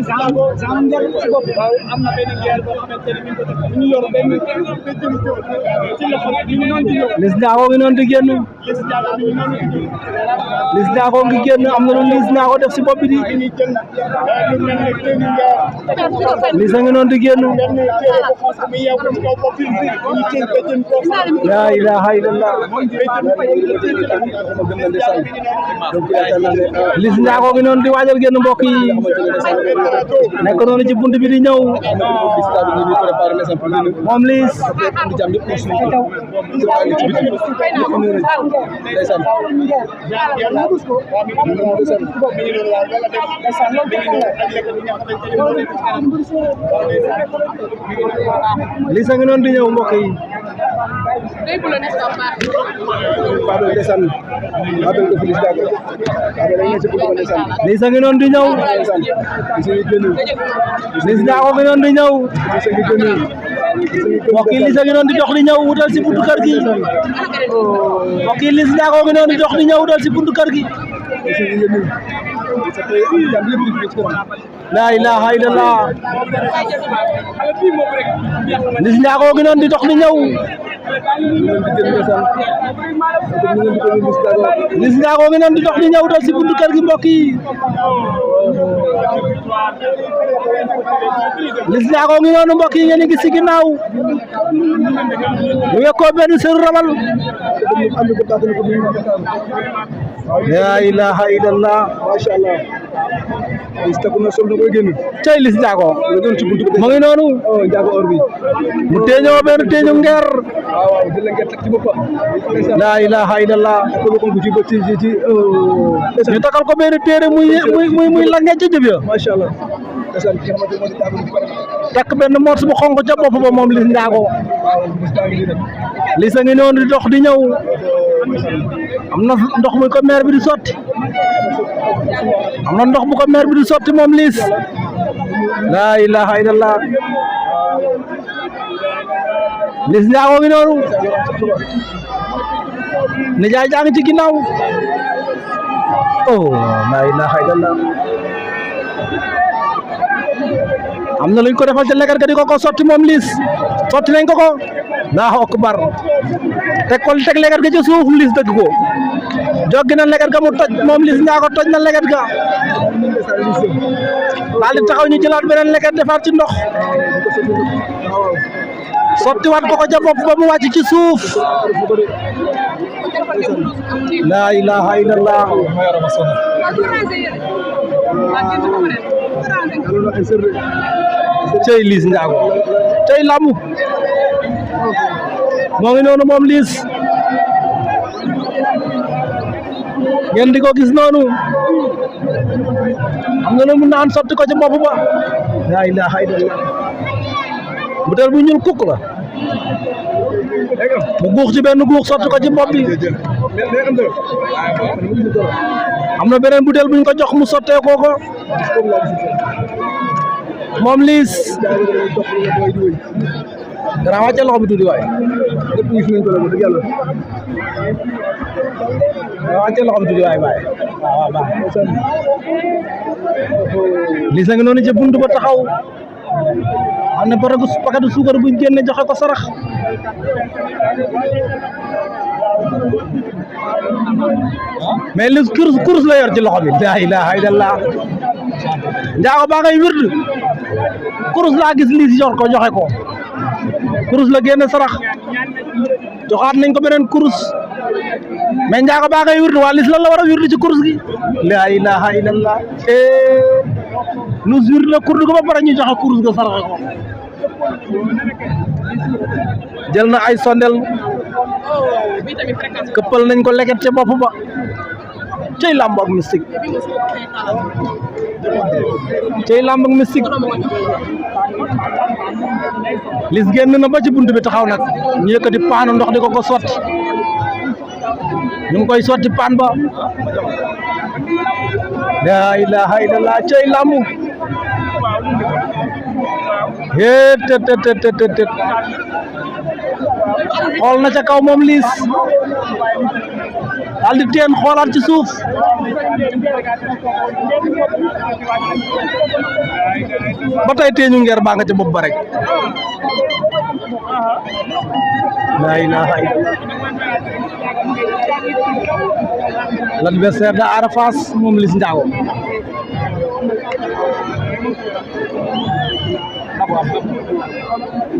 waaw am na benn guerre boo xamante ne ñu yor benn ci loxo bi ñu noonu di ñëw. Liss Ndiago ngi noonu di génn. Liss Ndiago ngi génn am na lu Liss Ndiago def si bopp bi di. Liss a ngi noonu di génn. laa ilaaha illallah. Liss Ndiago ngi noonu di waajal génn mbokk yi. nekk noonu ci bunt bi di ñëw. moom Liss. Liss a ngi noonu di ñëw mbokk yi. Liss a ngi noonu di ñëw. Liss Ndiago ngi noonu di ñëw. mbokk yi Liss a ngi noonu di dox di ñëw wutal si buntu kër gi. mbokk yi Liss Ndiago ngi noonu di dox di ñëw wutal si buntu kër gi. laa ilaaha illallah. Liss Ndiago ngi noonu di dox di ñëw. Liss Ndiago ngi noonu di dox di ñëw dal si buntu kër gi mbokk yi. Liss Ndiago ngi noonu mbokk yi ngeen gis si ginnaaw. mu wekkoo benn sëru rabal. laa ilaaha illallah. macha allah. cey Liss Ndiago. mu ngi noonu. mu teeñoo benn teeñu ngeer. laa ilaaha illallah. ñu takal ko benn téere muy lange ca jëb ya. macha allah. takk benn morse bu xonq ca bopp ba moom Liss Ndiago. Liss a ngi noonu di dox di ñëw. am na ndox muy ko maire bi di sotti. am na ndox bu ko maire bi di sotti moom Liss. laa ilaaha illallah. Liss Ndiago ngi noonu. nijaay jaa ngi ci ginnaaw. oh laa ilaaha illallah. am na luñ ko defal ca leget ga di ko sotti moom Liss. sotti nañ ko. Allahu akbar. teg leget ga ci suuf Liss dëgg ko. joggi na leget ga mu toj moom Liss Ndiago toj na leget ga. daal di taxaw ñu jëlaat beneen leget defaat ci ndox. sotti waat ko ca bopp ba mu wàcc ci suuf. laa ilaaha illallah. cey Liss Ndiago. cey lamb. moo ngi noonu moom Liss. ngeen di ko gis noonu. am na lu mu naan sotti ko ci bopp ba. laa ilaaha illallah. butéel bu ñuul kukk la. mu guux ci benn guux sotti ko ci bopp bi. am na beneen butéel buñ ko jox mu sottee kooko. moom Liss. dara wàcce loxo bi tuuti waay. wàcce loxo bi tuuti waay baay. waaw baax. Liss a ngi noonu ci buntu ba taxaw. am na paquetu suukar buñ génne joxe ko sarax. mais Liss kurus la yor ci loxo bi. laa ilaaha illallah. Ndiago baa ngay wird. kurus laa gis Liss yor ko joxe ko. kurus la génne sarax. joxaat nañ ko beneen kurus. mais Ndiago baa ngay wird waa Liss lan la war a wird ci kurus gi. laa ilaaha illallah. nu wird la kurdu ko ba pare ñu joxe kurus ga saraxe ko. jël na ay sondel. këppal nañ ko leget ca bopp ba. cey lamb ak mystique. cey lamb ak mystique. Liss génn na ba ci bunt bi taxaw nag ñu yëkkati paanu ndox di ko sotti. ñu ngi koy sotti paan ba. laa ilaaha illallah. cey lamb. tet xool na ca kaw moom Liss. daal di teen xoolaat ci suuf. ba tey teeñu ngeer baa nga ca bopp ba rek la ilaha illallah l'adversaire de Ada Fass moom Liss Ndiago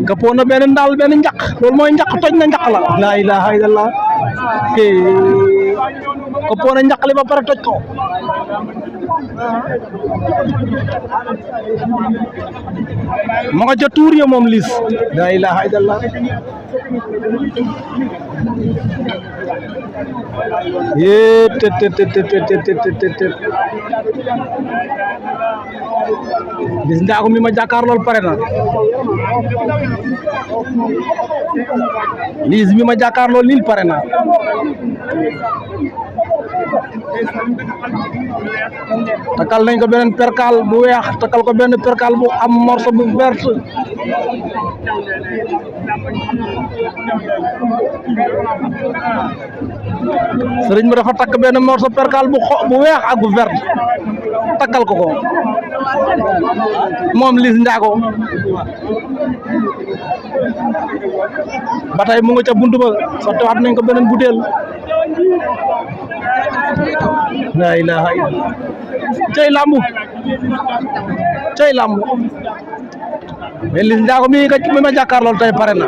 gappoon na benn ndaal benn njaq loolu mooy njaq toj na njaq la ilaha illallah gappoon na njaq li ba pare toj ko ma nga ca tuur ya moom Liss la ilaha illallah yépp te Liss Ndiago mi ma jàkkaar lool pare na Liss mi ma jàkkaar lool lil pare na takal nañ ko beneen perkal bu weex takal ko benn perkal bu am morceau bu vert sëriñ bi dafa takk benn morceau perkal bu weex ak bu vert takal ko moom Liss Ndiago ba tey mu nga ca buntu ba sottiwaat nañ ko beneen butéel la ilaha illallah cey lambu mais Liss Ndiago mi ma jàkkaar lool tey pare na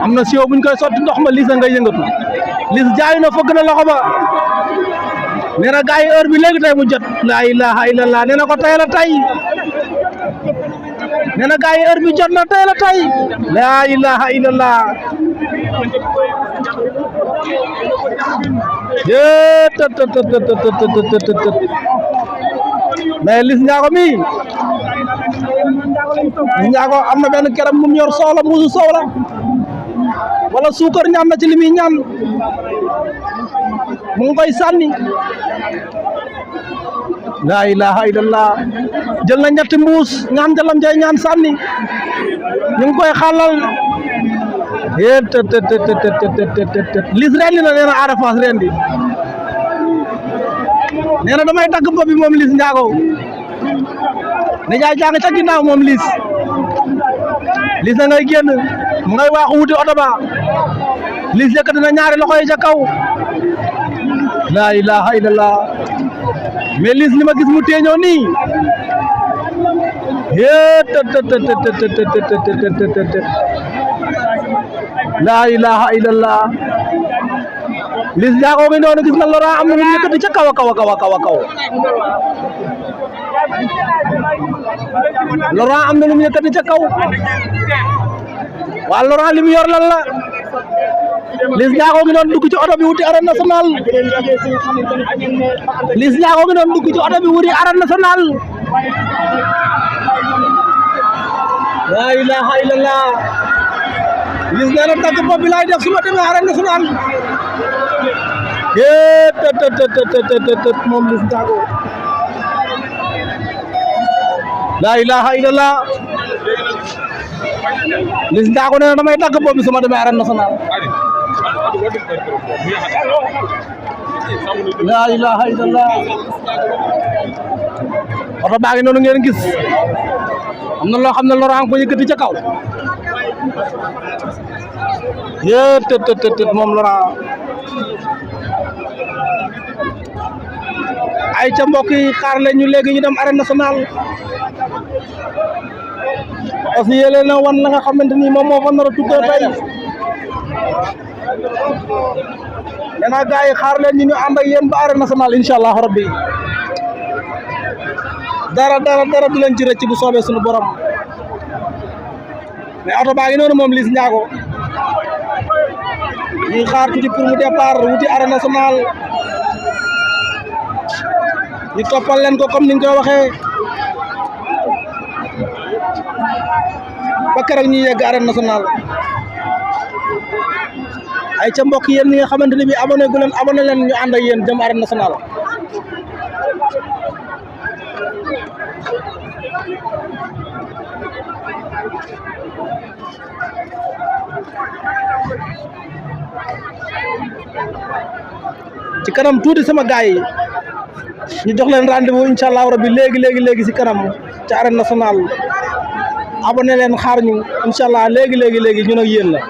am na siwo buñ koy sotti ndox ma Liss a ngay yëngatu Liss jaayu na fëgg na loxo ba nee na gaa yi heure bi léegi tey mu jot la ilaha illallah nee na ko tey la tey nee na gaa yi heure bi jot na tey la tey la ilaha illallah mais Liss Ndiago mi Liss Ndiago am na benn keram mu yor soow la muusu soow la wala suukar ñaan na ci li muy ñaan mu ngi koy sànni la ilaha illallah jël na ñetti mbuus ñaan jalam jay ñaan sànni ñu ngi koy xalal Liss rendi na nee na Ada Fass rendi nee na damay dagg bopp bi moom Liss Ndiago ne jaay jàng ca ginnaaw moom Liss na ngay génn mu ngay waaxu wuti oto ba Liss yëkkati na ñaari loxo yi ca kaw la ilaha illallah mais Liss li ma gis mu teeñoo nii la ilaha illallah Liss Ndiago ngi noonu gis na Laurent am na lu yëkkati ca kaw a kaw Laurent am na lu yëkkati ca kaw waa Laurent li mu yor lan la Liss Ndiago ngi doon dugg ci oto bi wuti arène nationale Liss Ndiago ngi doon dugg ci oto bi wuti arène nationale la ilaha illallah Liss nee na tàgg bopp bi laay def su ma demee arène nationale moom Liss Ndiago la ilaha illallah Liss Ndiago nee na damay tàgg bopp bi su ma demee arène nationale la ilaha illallah oto baa ngi noonu ngeen gis am na loo xam ne Laurent ko yëkkati ca kaw moom Laurent ay ca mbokk yi xaar leen ñu léegi ñu dem arène nationale aussi yéen na wan la nga xamante ni moom moo fa nar a tukkee tey nee naa gars yi xaar leen ñu ànd ak yéen ba arène nationale incha allah rabbi dara du leen ci rëcc bu soobee suñu borom mais oto baa ngi noonu moom Liss Ndiago ñuy xaar tuuti pour mu départ wuti arène nationale ñu toppal leen ko comme ni nga koy waxee ba keroog ñuy yegg arène nationale ay ca mbokk yéen ñi nga xamante ne bi abonné gu leen abonné leen ñu ànd ak yéen dem arène nationale ci kanam tuuti sama gaay yi ñu jox leen rendez-vous incha allah rabbi léegi si kanam ci arène nationale abonné leen xaar ñu incha allah léegi ñun ak yéen la.